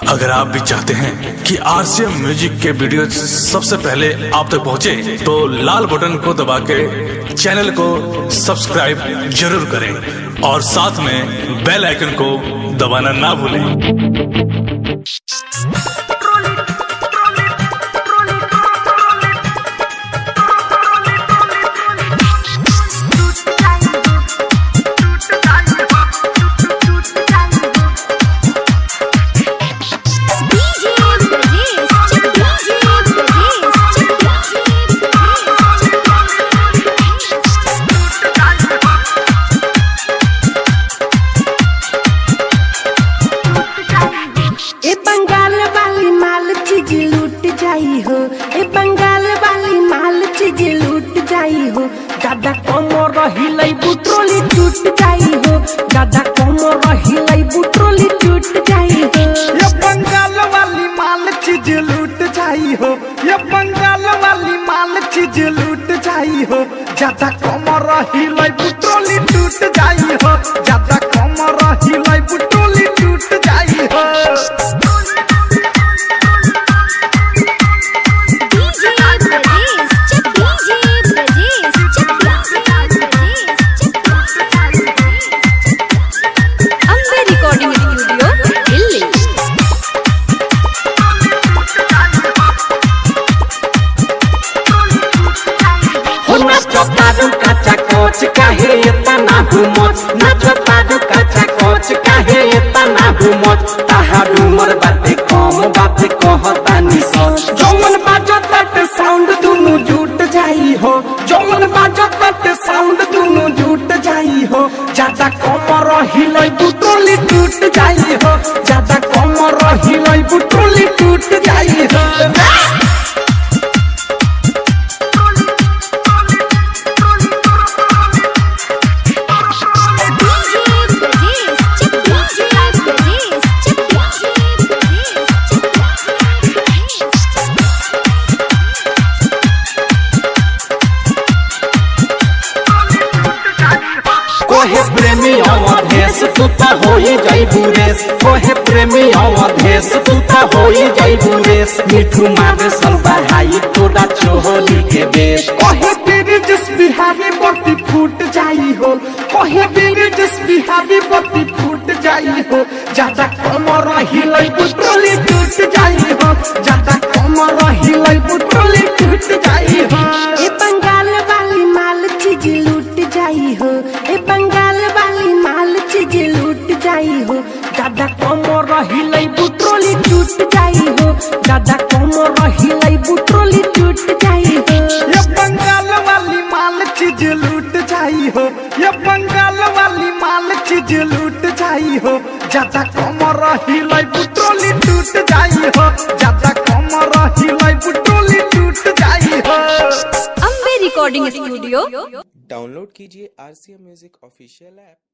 अगर आप भी चाहते हैं कि आरसीएम म्यूजिक के वीडियो सबसे पहले आप तक पहुंचे, तो लाल बटन को दबा के चैनल को सब्सक्राइब जरूर करें और साथ में बेल आइकन को दबाना ना भूलें। ए बंगाल वाली माल चीज लूट जाई हो, ए बंगाल वाली माल चीज लूट जाई हो। ज्यादा कम रही बुट्रोली टूट जाई हो, ज्यादा कम रही बुट्रोली टूट जाई हो। ये बंगाल वाली माल चीज लूट जाई हो, ये बंगाल वाली माल चीज लूट जाई हो। ज्यादा कम रही बुट्रोली टूट जाई हो, ज्यादा कम रही बुट्रोली टूट जाई हो। Ambe recording studio Delhi. हो नाचो तारू काचा कोच काहे इतना हुमच, नाचो तारू काचा कोच काहे इतना हुमच। ताहा डूमर बाते कम बात कहतानी सच, जौन बाजो तट साउंड दुनु जुट जाई हो, जौन बाजो तट साउंड दुनु जुट जाई हो। ज्यादा कम रही बुटोली टूट जाई हो, ज्यादा कम रही बुटोली टूट जाई हो। कोहे प्रेमी अवधेश तू त होई जइबू रेस, कोहे प्रेमी अवधेश तू त होई जइबू रेस। मिठू मारे सल बढ़ाई तोरा चोहली के बेस। कहे बीरजस बिहारी बत्ती फूट जाई हो, कहे बीरजस बिहारी बत्ती फूट जाई हो। ज्यादा कम रही बुट्रोली टूट जाई हो, ज्यादा कम रही बुट्रोली टूट जाई हो। ए बंगाल वाली माल चीज लूट जाई हो, ए बंगाल वाली माल चीज लूट जाई हो। ज्यादा कम रही बुट्रोली टूट जाई हो, ज्यादा कम रही बुट्रोली टूट जाई हो। ये बंगाल वाली माल चीज लूट जाई हो, ये बंगाल वाली माल चीज लूट जाई हो। ज्यादा कम रही बुट्रोली टूट जाई हो, ज्यादा कम रही बुट्रोली टूट जाई हो। Ambe recording studio. डाउनलोड कीजिए RCM music official app.